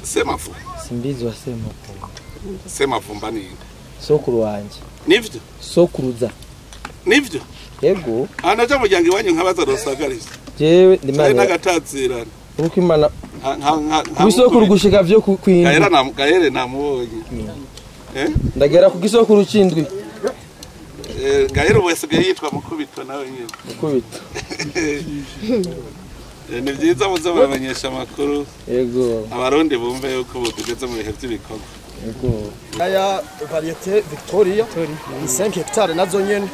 Semavumba. Simbizi wa Semavumba. Semavumba ni sokuru wanje. Nivyo? Sokuruza. Nivyo? Yego. Anaja muryango iwanyu nkabaza rosagariza. Jewe ndimana. Nagatatsirana. Uko imana Kusokuru gushika vyo kwindwi. Gaera na Gaere namubonye. Eh? Ndagera ku gisokuru cindwi. Gaere wese yitwa mukubito nawe nyine. Mukubito. Ni byiza muze muramenyesha amakuru. Yego. Abarundi bumve yuko tugeze mu bihe by'ibikorwa. Yego. Aya variété Victoria ni 5 hectares nazo nyene.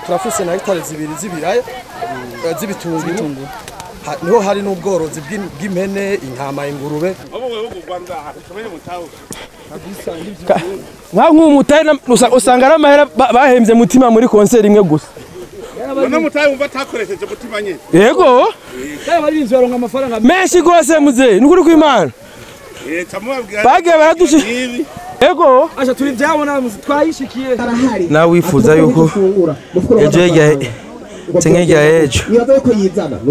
Turafise na hectares zibiri z'ibiraya z'ibitunguru. Niho hari n'ubworozi bw'impene, intama, ingurube. Nka nk'umutayi usanga ari amahera bahembye mutima muri concert imwe gusa. None mutayi wumva atakoresheje mutima nyene. Yego. Abarinzi baronka amafaranga menshi gose muze, nukuri kw'Imana. Bagiye baradushi. Yego. Asha turi byabona twayishikiye. Nawe wifuza yuko ejo hirya ejo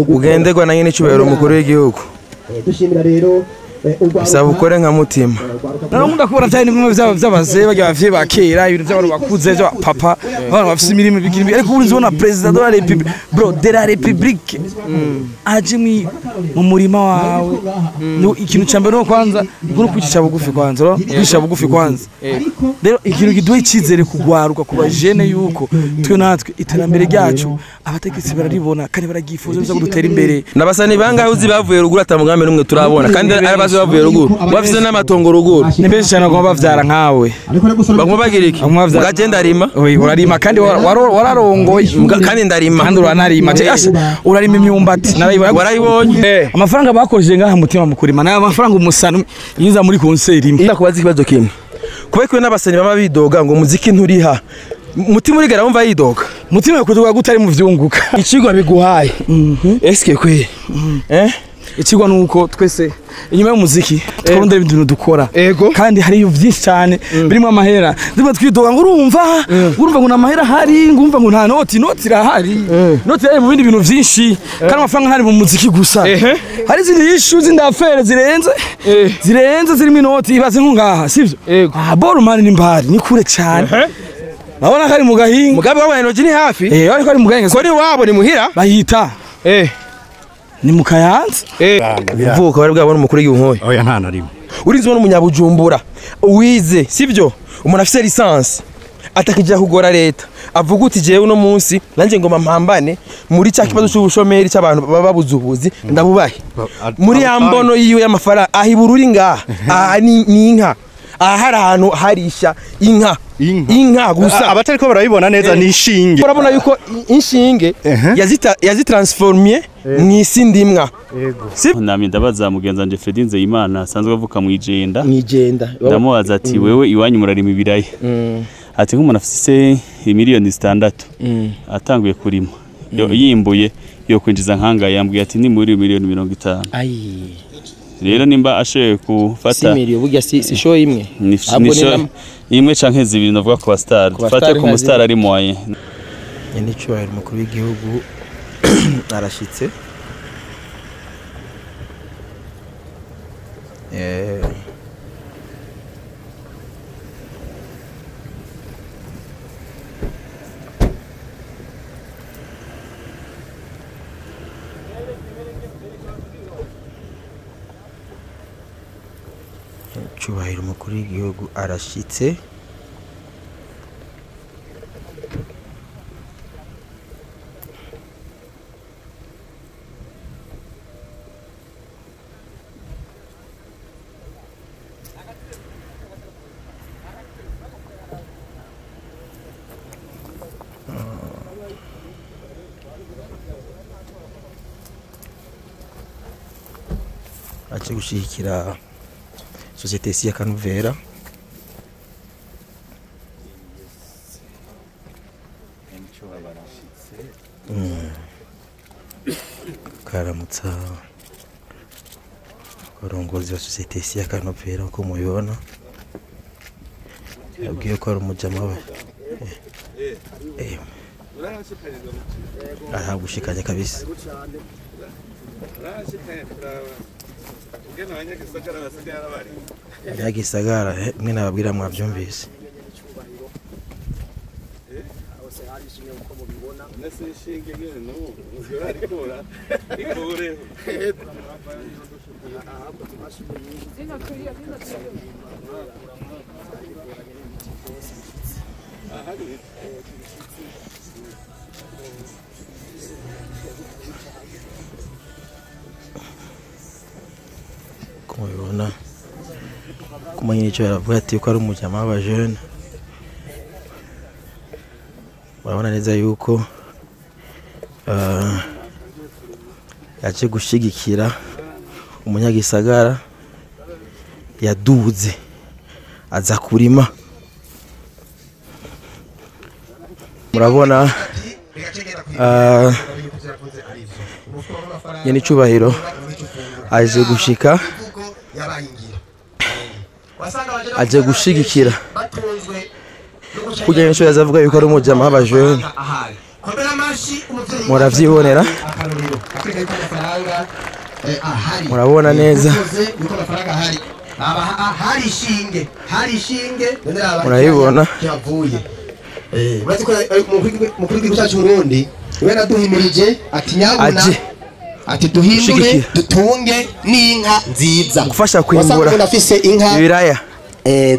ugenderwa na nyine icyubahiro umukuru w'igihugu bisaba ukore nka mutima. Narakunda kubona cyane bimwe by'abaze bajya bavye ba kera ibintu by'abantu bakuze bya papa abantu bafise imirimo bigira ariko urinzi ubona president de la République bro de la République aje mu murima wawe ikintu ca mbere no kwanza no kwicisha bugufi kwanza ro kwicisha bugufi kwanza rero ikintu kiduha icizere kugwaruka kuba jene yuko twe natwe iterambere ryacu abategetsi bararibona kandi baragifuza biza kudutera imbere. Nabasani bangahe uzi bavuye ruguru atamugambe numwe turabona kandi arabazi bavuye ruguru bafise n'amatongo ruguru ni benshi cyane bagomba bavyara nkawe bagomba bagira iki mugaje ndarima urarima kandi wararongoye kandi ndarima kandi uranarima urarima imyumbati warayibonye amafaranga bakoresheje ngaha mutima mukurima nayo amafaranga umusano yinza muri concert imwe. Ndakubaza ikibazo kimwe kubera ko n'abasani bama bidoga ngo muziki nturiha mutima urigera wumva yidoga mutima kutuga gutari mu vyunguka ikigwa biguhaye eske kwe ikigwa nuko twese inyuma y'umuziki twarondera ibintu dukora kandi hari byinshi cyane birimo amahera ndimo twidoga ngo urumva ngo nta mahera hari ngumva ngo nta noti noti irahari noti irahari mu bindi bintu byinshi kandi amafaranga ntari mu muziki gusa hari izindi issue z'indafere zirenze zirimo inoti ibaze nko ngaha sivyo ah Borumani ni mbari ni kure cyane nabona kari mu gahinga mugabe wa Enoji ni hafi ariko ari mu gahinga ko ni wabo ni muhira bahita ni mu Kayanza uvuka bari bwabona umukuru w'igihugu nkoyo oya nta na rimwe urinzi ubona umunyabujumbura uwize sivyo umuntu afise licence atakijya kugora leta avuga uti jewe uno munsi nanje ngoma mpambane muri cya kibazo cy'ubushomeri cy'abantu baba babuze ubuzi ndabubahe muri ya mbono yiwe y'amafaranga ahibururi ngaha aha ni inka aha hari ahantu harisha inka inka gusa abatariko barabibona neza ni inshinge urabona yuko inshinge yazitransformye mwisi ndimwa. Yego. Namye ndabaza mugenzi wanje Fredy Nzeyimana asanzwe avuka mu Ijenda. Ndamubaza ati wewe iwanyu murarima ibiraya. Ati nk'umuntu afise miliyoni 6 atanguye kurima yimbuye yo kwinjiza nkanga yambwiye ati ni muri miliyoni 50. Ai. Rero nimba ashoye gufata si miliyoni burya si show imwe. Imwe canke zibiri navuga ku star. Fate ku star ari moyen. Nyanicyubahiro umukuru w'igihugu arashitse. Cyubahiro umukuru w'igihugu arashitse. Aje gushikira société si ya Kanuvera. Karamutsa abarongozi ba société si ya Kanuvera uko mubibona yabwiye ko ari umujama we aragushikanye kabisa. Abanyagisagara mwe nababwira mwavyumvise. Kumubibona kumenya icyo yaravuga ati ko ari umujama w'abajene, urabona neza yuko yaje gushigikira umunyagisagara yaduze aza kurima. Murabona nyene icubahiro aje gushika, aje gushigikira kugira ngo yazavuga yuko ari umujama w'abajene. Muravyibonera, murabona neza, murabibona. Aje ati duhindure dutunge n'inka nziza, gufasha kwimbura ibiraya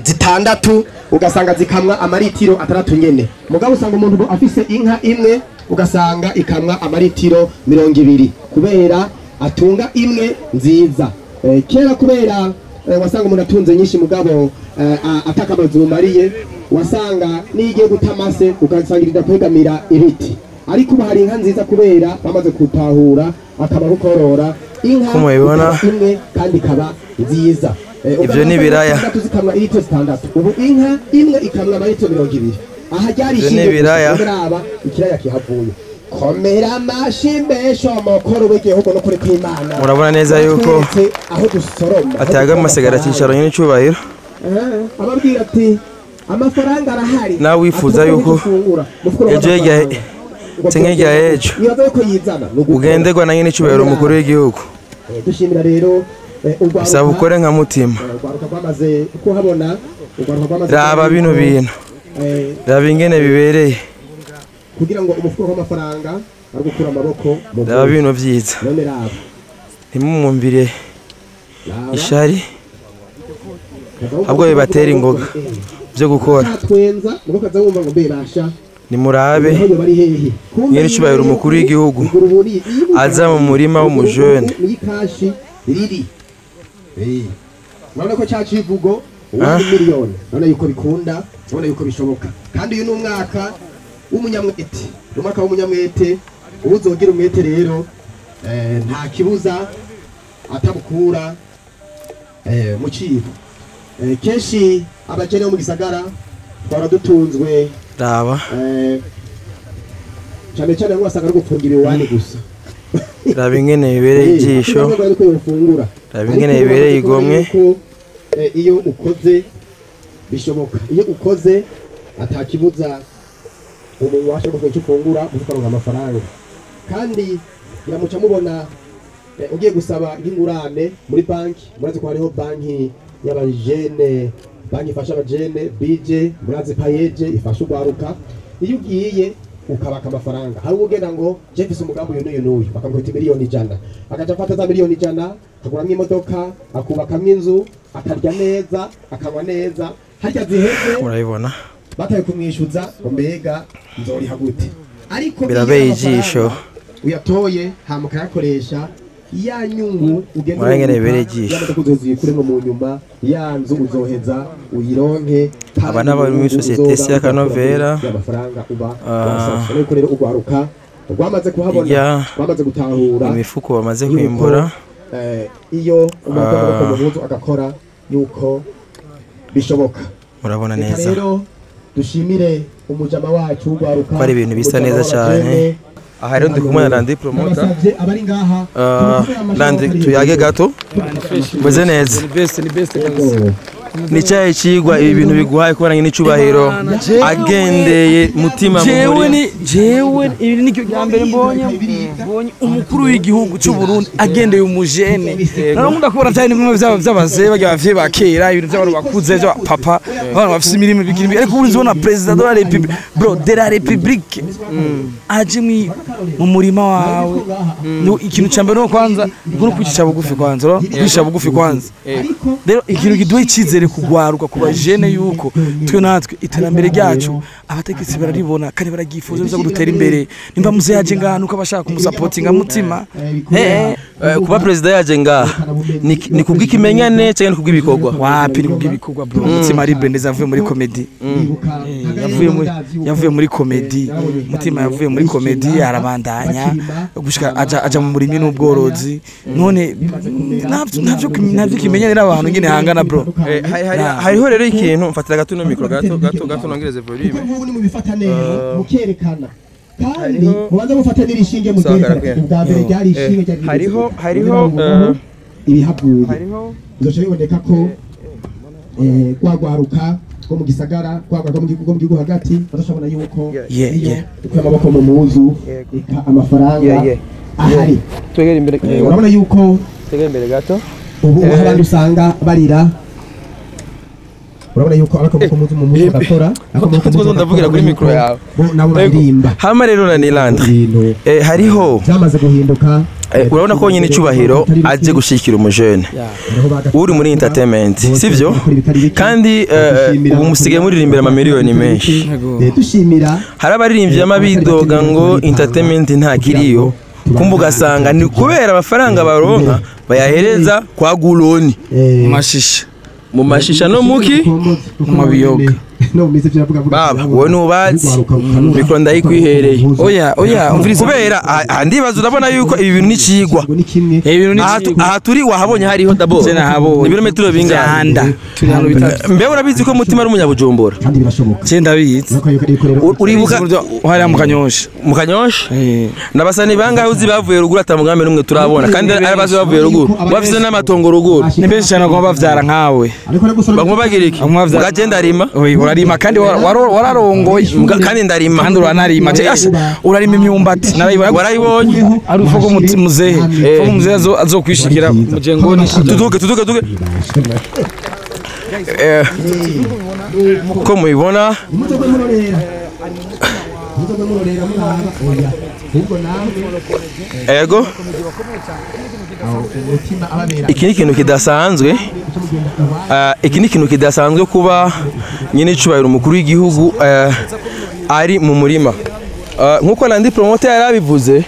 zitandatu ugasanga zikamwa amaritiro 6 nyene. Mugabo usanga umuntu afise inka imwe ugasanga ikamwa amaritiro 20 kubera atunga imwe nziza. Kera kubera wasanga umuntu atunze nyinshi mugabo atakamaze umariye, wasanga nigiye gutamase ugasangirira kwegamira ibiti. Ariko ubu hari inka nziza kubera bamaze kutahura akamaro korora inka imwe kandi ikaba nziza. Ibyo ni ibiraya, zikamwa irito 6, ubu inka imwe ikamwa amaritiro 20. Aha ryari ishinge kuraba ikiraya kihavuye. Komera amashi mukuru w'igihugu no kuri kw'Imana. Murabona neza yuko aho dusoroma ataga amasigara cyicaro nyine cyubahiro. Ababwira ati amafaranga arahari, nawe wifuza yuko ejo hirya ejo ugenderwa na nyine cyubahiro umukuru w'igihugu. Dushimira rero bisaba ukore nka mutima. Raba bino bintu, raba ingene bibereye kugira ngo umufuko w'amafaranga ari gukura amaboko mu raba bino vyiza, ntimumwumvire ishari ahubwo bibatera ingoga byo gukora. Nimurabe nyene cyubahiro umukuru w'igihugu aza mu murima w'umujene. Urabona ko cyacivugo miliyoni, urabona yuko bikunda, urabona yuko bishoboka. Kandi uyu ni umwaka w'umunyamwete, umwaka w'umunyamwete. Uzogira umwete rero nta kibuza atabukura mu cibo. Kenshi abakene bo mu gisagara twara dutunzwe raba cyane cyane ngo wasanga ari gufungira iwani gusa. Raba ingene bibereye ijisho, raba ingene bibereye igomwe. Iyo ukoze bishoboka, iyo ukoze atakibuza umuntu washa kuko ufungura ukaronka amafaranga. Kandi biramuca mubona ugiye gusaba nk'ingurane muri banki, murazi ko hariho banki y'abajene, banki ifasha abajene BJ, murazi payeje ifasha ugwaruka. Iyo ugiye ukabaka amafaranga, hari ugenda ngo je mfise umugambi uyu n'uyu n'uyu, bakamukubita miliyoni 100, akaja afata za miliyoni 100 akaguramwo imodoka, akubakamwo inzu, akarya neza, akanywa neza, harya ziheze murabibona bataye kumwishuza ngo mbega nzoriha gute. Ariko birabeye ijisho uyatoye hama ukayakoresha ya nyungu ugenda murangene bibereye ijisho uzozikuremo mu nyuma ya nzu uzoheza uyironke. Aba n'abari muri societe ya Kanovera amafaranga uba wasabye rero ugwaruka rwamaze kuhabona, rwamaze gutahura imifuko bamaze kwimbura. Iyo umuntu agakora mu nzu agakora yuko bishoboka. Murabona neza rero dushimire umujama wacu ugwaruka ko ari ibintu bisa neza cyane. Aha rero ndi kumwe na Landry Promoter. Abari ngaha Landry, tuyage gato meze neza. Ni best kabisa. Ni cyahe cigwa ibi bintu biguhaye kubona nyine icubahiro agendeye mutima mu muri jewe ibi ni rya mbere mbonye. Ubonye umukuru w'igihugu cy'u Burundi agendeye umujene, naramunda kubona byari bimwe by'abazee bajya bavye ba kera, ibintu by'abantu bakuze bya papa, abantu bafise imirimo bigira, ariko ubu nzibona president de la République, bro, de la République aje mu murima wawe. Ikintu cya mbere no kwanza ngo kwicisha bugufi kwanza, ro kwicisha bugufi kwanza. Rero ikintu kiduha icyizere kugwaruka kuba jene yuko twe natwe iterambere ryacu abategetsi bararibona kandi baragifuza biza gutera imbere. Nimba muze yaje ngaha nuko abashaka kumusapotinga mutima kuba president yaje ngaha ni kubw'ikimenyane cyangwa ni kubw'ibikorwa? Wapi, ni kubw'ibikorwa bro. Mutima ari Brendeza avuye muri comedy, yavuye muri comedy, mutima yavuye muri comedy arabandanya gushika aja mu murimi n'ubworozi. None ntabyo kimenyane n'abantu ngene hangana bro. Hariho rero ikintu mfatira gato no micro gato gato gato nongereze volume nk'ubu ni mubifata neza mukerekana kandi mubanza mufate n'irishinge mukerekana ubwa mbere ryari ishinge ryari hariho ibihavuye bizoca biboneka ko gwagwaruka rwo mu gisagara, gwagwaruka mu gihugu hagati badashobora yuko iyo ukuye amaboko mu muzu eka amafaranga ahari. Twegere imbere, urabona yuko twegere imbere gato ubu abandi usanga barira. Urabona yuko abakomoko mu muzu bakora akomoko ndavugira kuri micro yawe nabo baririmba. Hama rero na Nilanda hariho byamaze guhinduka. Urabona ko nyine icubahiro aje gushikira umujene uri muri entertainment, sivyo? Kandi ubu musigaye muririmbira ama miliyoni menshi. Dushimira hari abaririmbyi amabidoga ngo entertainment ntakiriyo, kumva ugasanga ni kubera amafaranga baronka bayahereza kwa guloni mu mashisha no muki mu biyoga no mize byavuga vuga. Baba wowe nubazi mikro ndayikwihereye. Oya umviriza kubera andibaza urabona yuko ibi bintu nicigwa aha turi wahabonye hariho d'abord ibirometero bingana turi hano bitatu. Mbe urabizi ko mutima ari umunyabujumbura? Kandi birashoboka je ndabizi. Uribuka hariya mu Kanyosha? Mu Kanyosha nabasani bangahe uzi bavuye ruguru atamugambe numwe turabona, kandi arabazi bavuye ruguru bafise n'amatongo ruguru ni benshi cyane bagomba bavyara nkawe, bagomba bagira iki mugagenda arima urarima kandi wararongoye kandi ndarima kandi uranarima urarima imyumbati warayibonye ari ufuko muzehe ufuko muzehe azokwishikira mujengoni. Tuduke ko mubibona ego iki ni ikintu kidasanzwe. Iki ni ikintu kidasanzwe kuba nyine icubahiro umukuru w'igihugu ari mu murima nkuko Nandi Promoter yarabivuze.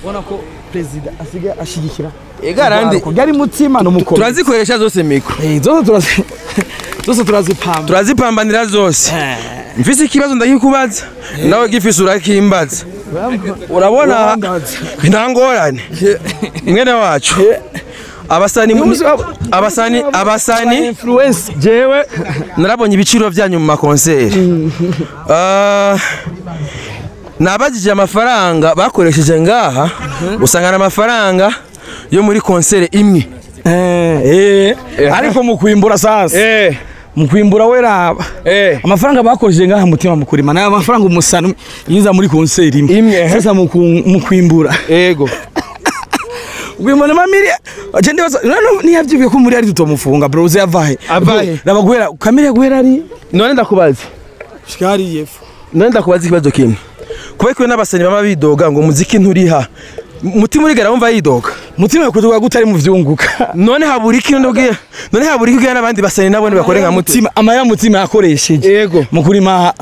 Ubona ko president asigaye ashigikira egarandi yari mutima no mukoro. Turazikoresha zose micro zose turazipamba turazipambanira zose. Mfise ikibazo ndakikubaza nawe gifise urakimbaza. Urabona ntangorane mwene wacu abasani influence jewe narabonye ibiciro byanyu mu makonseri. Nabajije amafaranga bakoresheje ngaha usanga amafaranga yo muri konseri imwe ariko mu kwimbura sasa mu kwimbura we raba amafaranga bakoresheje ngaha mutima mu kurima nayo amafaranga umusano yiza muri konseri imwe sasa mu kwimbura yego Gwimona mamiri je ndibaza ni yavyivuye ko muri ari tutomufunga bro uze avahe nabaguhera kamera guhera ari none ndakubaza shikari yefu none ndakubaza ikibazo kimwe kuba ko n'abasenyi bama bidoga ngo muziki nturiha mutima urigara wumva yidoga mutima yakuduga gutari mu vyunguka none habura iki ndobwiye none habura iki n'abandi basenyi nabo bakore nka mutima amaya mutima yakoresheje yego mu kurima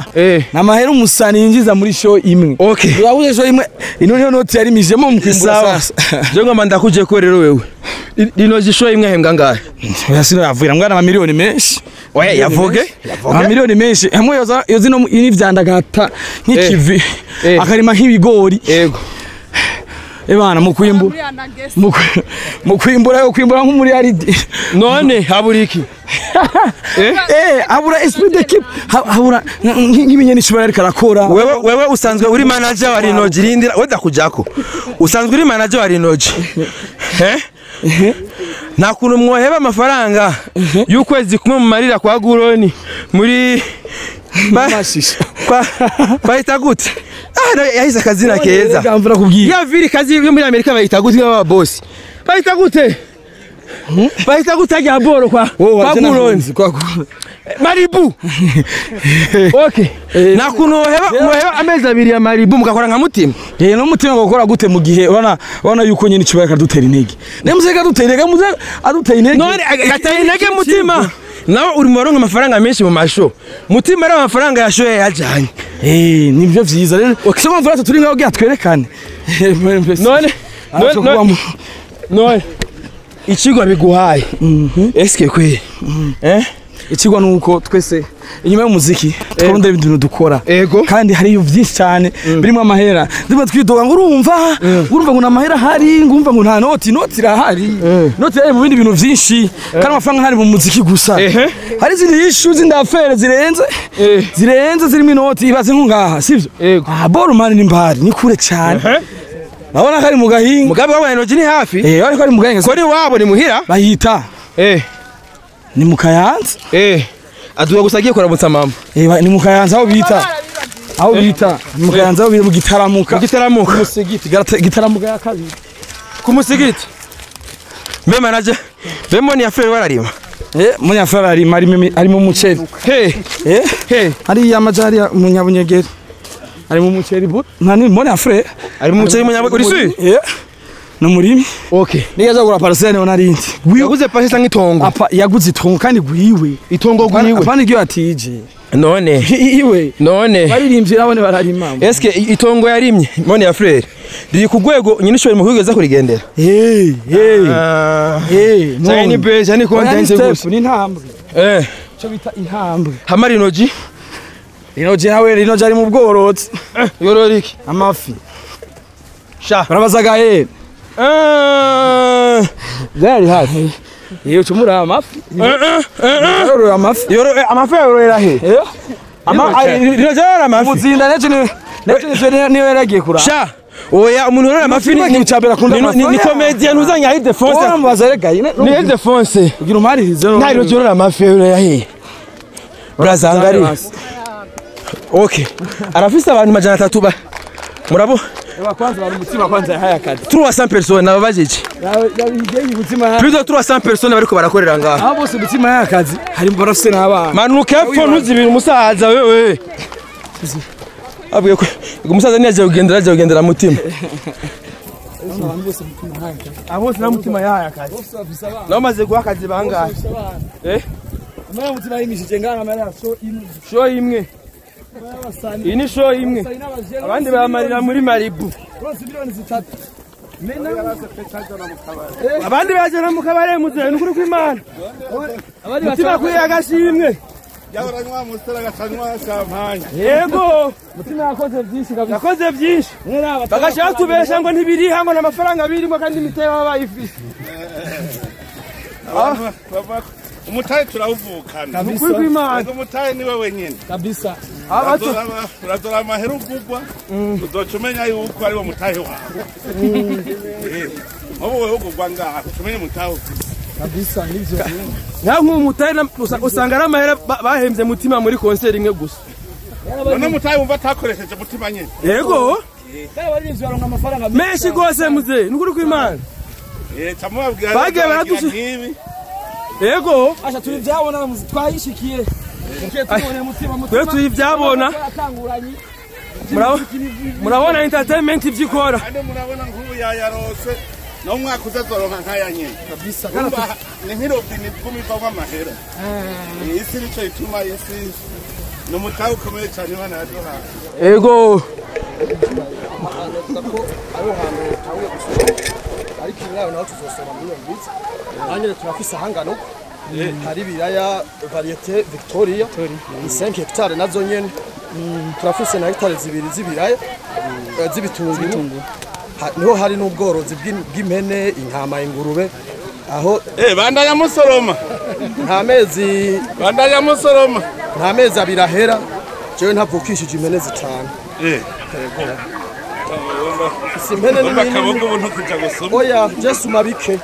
namahera umusani yinjiza muri show imwe okay urabuze show imwe ino niyo noti yarimijemo mu kwimbura sasa je ngoma ndakuje ko rero wewe rino show imwe hembwa ngahe oya sino yavuira mbwana ama miliyoni menshi oya yavuge ama miliyoni menshi hamwe yoza yozino ini vyandagata nk'ikivi akarima nk'ibigori yego ebana mukwimbura mukwimbura yo kwimbura nk'umuri ari none habura iki habura esprit d'équipe habura nk'ibinyeni shobora ariko arakora wewe usanzwe uri manager wa Rinogi rindira wenda kujako usanzwe uri manager wa Rinogi nta kuntu mwoheba amafaranga y'ukwezi kumwe mu marira kwa Guroni muri bahita gute Yahise akazina keza. Mvura kubwira. Ya vili kazi yo muri Amerika bayita gute baba boss? Bayita gute? Bayita gute ya boro kwa Guroni? Kwa Malibu. Okay. Nakunoheba muheba amezi abiri ya Malibu mugakora nka mutima. No mutima gukora gute mu gihe urabona yuko nyine ikibaye kadutera intege. Ne muzeka dutera intege muze adutera intege. None gatera intege mutima. Nawe uri mu baronka amafaranga menshi mu masho. Mutima ari amafaranga yashoye yajanye. Nibyo vyiza rero. So mpamvu turi ngaho kugira twerekane. None ikigo biguhaye. Eske kwe. Ikigwa nuko twese inyuma y'umuziki twarondera ibintu dukora. Kandi hariyo byinshi cyane birimo amahera. Ndimo twidoga ngo urumva ngo namahera hari, ngumva ngo nta noti, noti irahari. Noti iri mu bindi bintu byinshi kandi amafaranga hari mu muziki gusa. Hari izindi issue z'indafere zirenze. Zirenze zirimo inoti ibaze nkungaha, sivyo? Boro mani ni mbari, ni kure cyane. Babona kari mu gahinga. Mugabe wabona inoti ni hafi? Ariko ari mu gahinga. Ko ni wabo ni muhira? Bahita. Ni mukayanza. Aduga gusa agiye kuramutsa mama. Ni mukayanza aho bita. Aho bita mukayanza aho bita mu gitaramuka. Mu gitaramuka. Musigiti gitaramuka ya kabiri. Ku musigiti. Mbe manager, mbe moni ya frere wararima. Moni ya frere arima arimo umuceri. Hari ya majari mu Nyabunyegeri. Ari mu muceri but. Nani moni ya frere? Ari mu muceri mu Nyabunyegeri uri si? No murimi. Okay. Niyaza gura parcelle narindi. Yaguze parcelle ngitongo. Apa yaguze itongo kandi gwiwe. Itongo gwiwe. Apana iryo atije. None. Iwe. None. Baririmbye nabone bararima. Eske itongo yarimye mone ya frere. Riri ku rwego nyine ushobora mu kwigeza kurigendera. Cyane ni beje ni content gusa. Ni intambwe. Cyo bita intambwe. Hamari inoji. Inoji nawe rinoji ari mu bworozi. Yorora iki? Amafi. Sha. Barabazaga Byari hafi. Iyo cumura amafi. Yorora amafi. Yorora amafi yorora he? Ama yorora amafi. Muzinda neje ne niyo yaragiye kura. Sha. Oya umuntu yorora amafi ni cyabera kunda amafi. Ni comedian uzanya hi defense. Ora mubazarega ine. Ni defense. Ugira umaririze no. Nta yorora amafi yorora he? Brazangari. Okay. Arafise abantu 300 ba. Murabo? Kwanza bari umutima kwanza yahaye akazi. 300 personnes ababajije. Plus de 300 personnes bariko barakorera ngaha. Abo bose umutima yahaye akazi hari barafise n'abana. Manuka epfo ntuzibira umusaza wewe. Abwiye ko umusaza niyaje kugendera aje kugendera mutima. Abo bose na mutima yahaye akazi. Naho maze guha akazi bangahe? Amara mutima yimishije ngana amara so imwe. Show imwe. Iyi ni show imwe. Abandi bamarira muri Malibu. Abandi bajana mu kabare muze nukuri kw'Imana. Mutima kuri agashimwe. Yahoranywa musitara agacanywa champagne. Yego. Mutima yakoze byinshi kabisa. Yakoze byinshi. Bagashaka tubesha ngo ntibiriha ngo n'amafaranga birimo kandi imiteye baba bayifise. Umutahe turawuvukana. Nukuri kw'Imana. Umutahe niwe wenyine. Kabisa. Urazora amahera ugugwa uzoca umenya yuko ari wo mutahe wawe. Ubu wewe ugugwa ngaha umenye umutahe ufise. Kabisa nivyo. Nka nk'umutahe usanga ari amahera bahembye mutima muri concert imwe gusa. None umutahe wumva atakoresheje mutima nyine. Yego. Kandi baronka amafaranga menshi gose muze nukuri kw'Imana. Camubabwira bagiye baradushi. Yego. Asha turi byabona twayishikiye. Twe turi byabona. Murabona entertainment ivyikora. Kandi murabona nk'ubu yayarose no mwaka uzazoronka nkaya nyene. Kabisa. Ni nk'irobine iguma ivamwo amahera. Isi nico ituma isi ni umutahe ukomeye cane Imana yaduhaye. Yego. Ariko nawe naho tuzosoma muri iyo ngizi. Hanyuma turafise ahangano. Hari ibiraya variete Victoria. Ni 5 hectares nazo nyene. Turafise na hectares zibiri z'ibiraya z'ibitunguru. Niho hari n'ubworozi bw'impene, intama, ingurube. Aho bandanya musoroma. Nta mezi bandanya musoroma. Nta mezi abiri ahera jewe ntavukishije impene zitanu. Impene ni nini. Oya, je suma bike.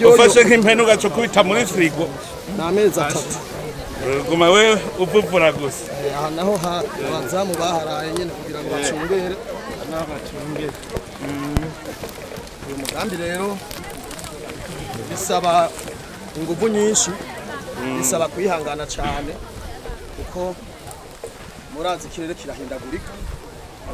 Ufashe nk'impene ugaca ukubita muri frigo. Ni amezi atatu. Guma we upupura gusa. Aha naho abazamu baharaye nyene kugira ngo bacungere. Naho bacungere. Uyu mugambi rero bisaba inguvu nyinshi, bisaba kwihangana cyane kuko murazi ikirere kirahindagurika.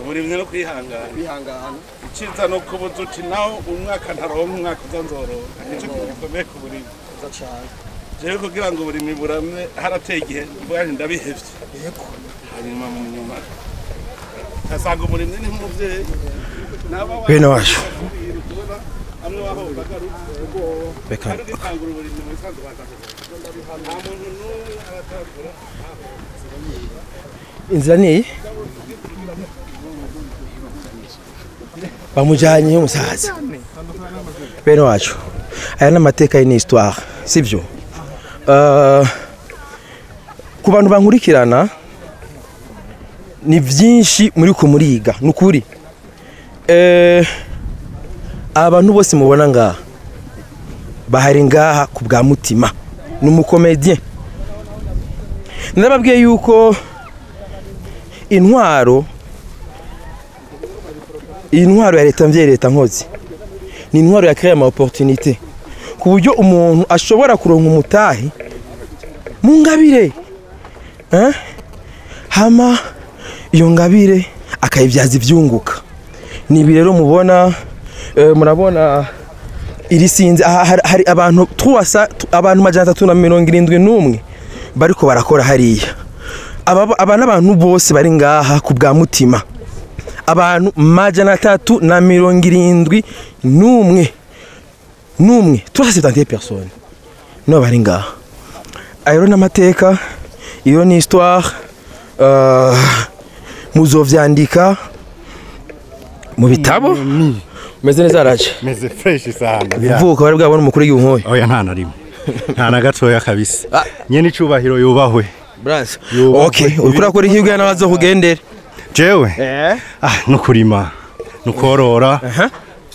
Uburimyi no kwihangana. Kwihangana. Iciza no kubuza uti naho umwaka ntaronka umwaka uzanzoronka. Nico gikomeye ku burimyi. Uza cyane. Jewe kugira ngo uburimyi buramye harateye igihe mvuga nti ndabihevye. Yego. Hanyuma mu nyuma asanga umurimyi ni nk'umuvyeyi. Bene wacu. Amwe waho bagarutse. Beka. Gitangura uburimyi mu bisanzwe batanze. Nta muntu n'umwe aratangura. Inzira ni bamujanye umusaza. Bene wacu. Aya n'amateka ni histoire, sivyo? Ku bantu bankurikirana ni byinshi muri ko muriga nukuri. Abantu bose mubona ngaha bahari ngaha ku bwa mutima ni umukomedien. Narababwiye yuko intwaro ya leta mvye leta nkozi ni intwaro ya créer ama opportunité ku buryo umuntu ashobora kuronka umutahi mu ngabire, hama iyo ngabire akayibyaza ivyunguka. Ni ibi rero mubona, murabona iri sinzi hari abantu abantu 371 bariko barakora hariya. Aba n'abantu bose bari ngaha ku bwa mutima, abantu 371 n'umwe 371 personnes no bari ngaha. Ayo n'amateka, iyo ni histoire, muzovyandika mu bitabo. Meze neza araje. Meze fresh sana. Bivuka bari bwabona umukuru w'igihugu nkoyo. Oya nta na rimwe. Nta na gatoya kabisa. Nyene icubahiro yubahwe. Brass. Okay, urikura kuri hibwe n'abazo kugendera. Jewe. No kurima, no korora.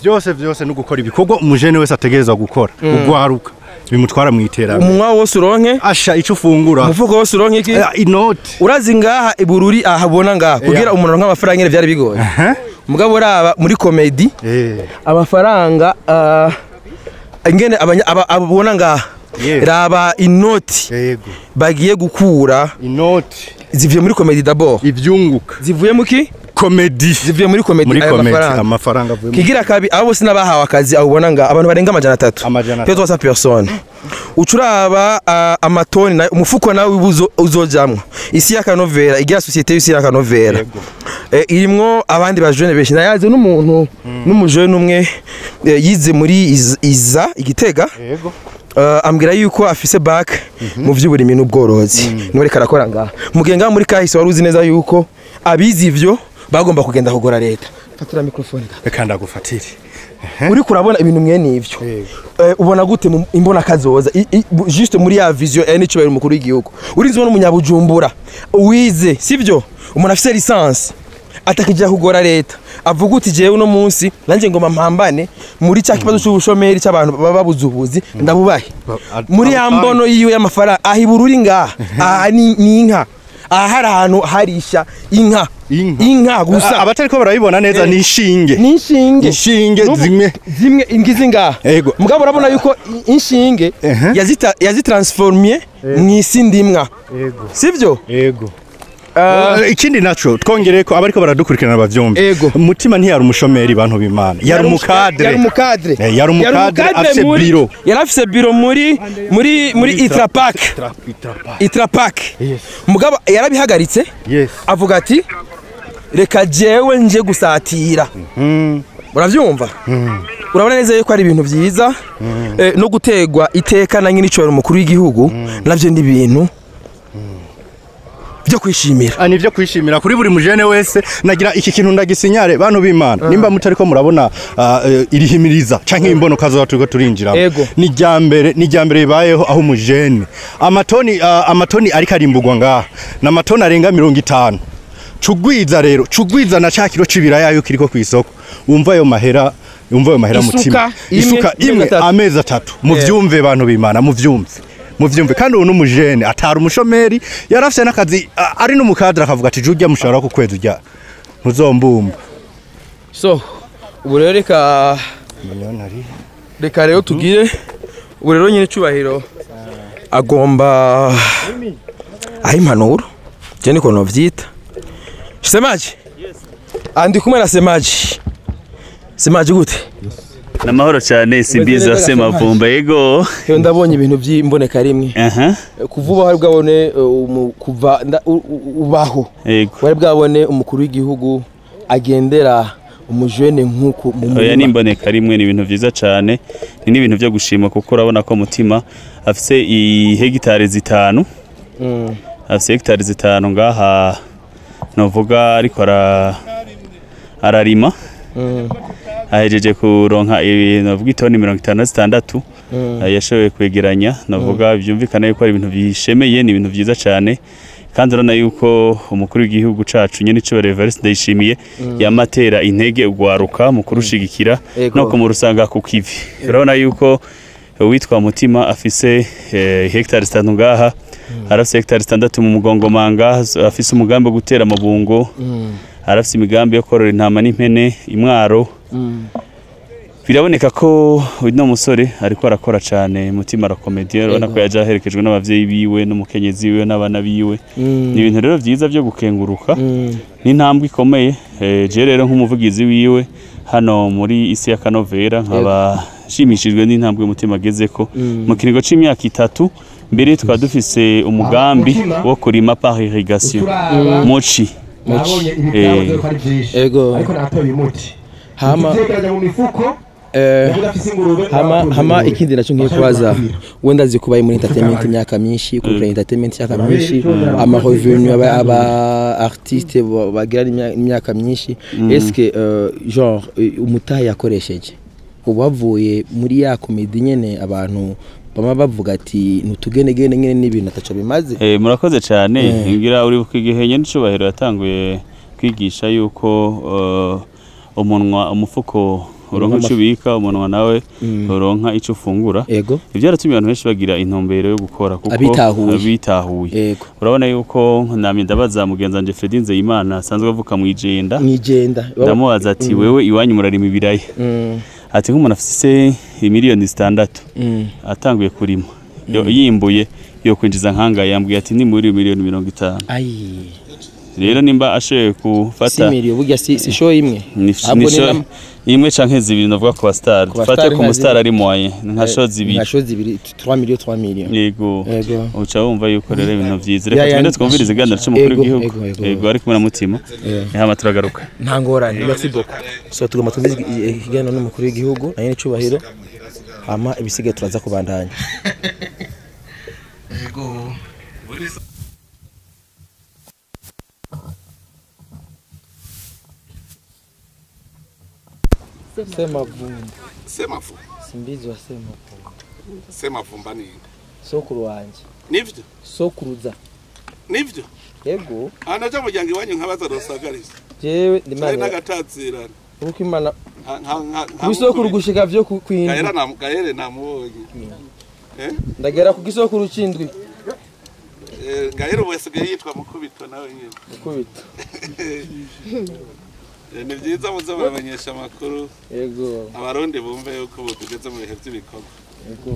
Byose byose no gukora ibikorwa umujene wese ategerezwa gukora. Ugwaruka bimutwara mu iterambere. Umunwa wose uronke? Asha ico ufungura. Umufuko wose uronke iki? Inoti. Urazi ngaha ibururi ahabona ngaha kugira umuntu aronke amafaranga nyene byari bigoye. Mugabo uraba muri comedy amafaranga ingene abona ngaha raba inoti bagiye gukura inoti zivuye muri comedy d'abord ivyunguka zivuye muki comedy zivuye muri comedy amafaranga avuye kigira kabi abo bose nabahawe akazi abona nga abantu barenga 300 pe 300 personnes ucuraba amatoni na umufuko nawe uzojamwo isi ya Kanovera igira société isi ya Kanovera irimwo abandi ba jeune benshi nayaze n'umuntu n'umujene umwe yize muri iza igitega yego ambwira yuko afise back mu vy'uburimi n'ubworozi niwe reka arakora ngaha mugenga muri kahise wari uzi neza yuko abizi ivyo bagomba kugenda kugora leta. Fatira microphone reka ndagufatire. Uri kurabona ibintu mwene ivyo ubona gute imbona kazoza juste muri ya vision ya n'icubahiro umukuru w'igihugu urinzi ubona umunyabujumbura uwize sivyo umuntu afise licence atakijya kugora leta avuga uti jewe uno munsi nanje ngoma mpambane muri cya kibazo cy'ubushomeri cy'abantu baba babuze ubuzi ndabubahe muri ya mbono yiwe y'amafaranga ahibururi ngaha aha ni inka aha hari ahantu harisha inka inka gusa abatariko barabibona neza ni inshinge ni inshinge inshinge zimwe zimwe ingizi ngaha mugabo urabona yuko inshinge yazitransformye mu isi ndimwa sivyo yego. Ikindi naco twongereye ko abariko baradukurikirana bavyumve mutima ntiyari umushomeri bantu b'Imana yari umukadre yari umukadre afise biro yari afise biro muri muri muri Itrapac Itrapac mugabo yarabihagaritse avuga ati reka jewe nje gusatira uravyumva urabona neza yuko ari ibintu vyiza no gutegwa iteka na nyine icobero umukuru w'igihugu navyo ni ibintu byo kwishimira. Ni byo kwishimira kuri buri mujene wese. Nagira iki kintu ndagisinyare bantu b'Imana nimba mutariko murabona irihimiriza canke imbono kazoza turiko turinjira ni ryambere ni ryambere bibayeho aho umujene amatoni amatoni ariko arimbugwa ngaha na matoni arenga 50 cugwiza rero cugwiza na ca kiro cibiraya yo kiriko kwisoko umva ayo mahera mutima isuka imwe amezi atatu muvyumve bantu b'Imana muvyumve Muvyumve kandi ubu n'umujene atari umushomeri, yarafise n'akazi ari n'umukadra akavuga ati jujya mushahara ku kwezi ujya ntuzombumba. So ubu rero reka rero tugire ubu rero nyine cyubahiro agomba aho impanuro je niko novyita. Semaji andi kumwe na Semaji. Semaji gute? Namahoro cyane simbiza Semavumba. Yego ndabonye ibintu by'imboneka rimwe. Kuvuba hari bwabone kuva ubaho wari bwabone umukuru w'igihugu agendera umujene nkuko mu murima. Oya nimboneka rimwe ni ibintu vyiza cyane, ni n'ibintu byo gushima kuko urabona ko Mutima afise i hegitare 5. Afise hegitare 5 ngaha novuga ariko ararima. Ahejeje kuronka novuga itoni 56 yashoboye kwegeranya, novuga byumvikana yuko ari ibintu bishemeye, ni ibintu vyiza cyane. Kandi urabona yuko umukuru w'igihugu cacu nyene Icubahiro Evariste Ndayishimiye yamatera intege ugwaruka mu kurushigikira no kumurusanga ku kivi. Urabona yuko witwa Mutima afise hectare 5 ngaha, arafise hectare 6 mu Mugongomanga, afise umugambi wo gutera amabungo, arafise imigambi yo korora intama n'impene imwaro. Biraboneka ko uno musore ariko arakora cyane. Mutima arakomediye, urabona ko yaje aherekejwe n'abavyeyi biwe n'umukenyezi wiwe n'abana biwe. Ni ibintu rero vyiza byo gukenguruka, ni intambwe ikomeye. Je rero nk'umuvugizi wiwe hano muri isi ya Kanovera nkaba nshimishijwe n'intambwe Mutima agezeko mu kiringo c'imyaka 3. Mbere twaba dufise umugambi wo kurima par irrigation mochi. Ego ariko natoye umuti hama hama ikindi nacyo ngiye kubaza, wenda zikubaye muri entertainment imyaka myinshi, kuri entertainment imyaka myinshi, ama revenu aba artiste bagira imyaka myinshi, est-ce que genre umutahe yakoresheje ubavuye muri ya comedy nyene abantu bama bavuga ati nutugenegene nyene n'ibintu ataco bimaze? Murakoze cyane. Ngira uri igihe nyene Icubahiro yatanguye kwigisha yuko umunwa umufuko uronka ico ubika, umunwa nawe uronka ico ufungura. Ivyo byaratumye abantu benshi bagira intumbero yo gukora kuko abitahuye. Urabona yuko namye ndabaza mugenzi wanje Fredy Nzeyimana asanzwe avuka mu Ijenda, ndamubaza ati wewe iwanyu murarima ibiraya? Ati nk'umuntu afise miliyoni 6 atanguye kurima yimbuye yo kwinjiza nkanga, yambwiye ati ni muri miliyoni 50. Rero nimba ashoye gufata si miliyoni burya si show imwe, imwe canke zibiri navuga ku star, fate ku star ari moyen nka show zibiri, nka show zibiri 3 millions 3 millions. Yego uca wumva yuko rero ibintu vyiza. Reka tugende twumvirize iganiro c'umukuru w'igihugu. Yego ari kumwe na Mutima. Hama turagaruka. Nta ngorane. Merci beaucoup. So tugomba twumvirize ikiganiro n'umukuru w'igihugu na nyene Cubahiro, hama ibisigaye turaza kubandanya. Yego Semavumba. Semavumba. Simbizi wa Semavumba. Semavumba ni nde? Sokuru wanje. Nivyo? Sokuruza. Nivyo? Yego. Anaja muryango iwanyu nkabaza rosagariza. Jewe ndimana. Nari nagatatsirana. Uko imana Kusokuru gushika vyo kwindwi. Gaera na Gaere namubonye. Ndagera ku gisokuru cindwi. Gaere ubu yasigaye yitwa Mukubito nawe nyine. Mukubito. Ni byiza muze muramenyesha amakuru. Yego. Abarundi bumve yuko tugeze mu bihe by'ibikorwa. Yego.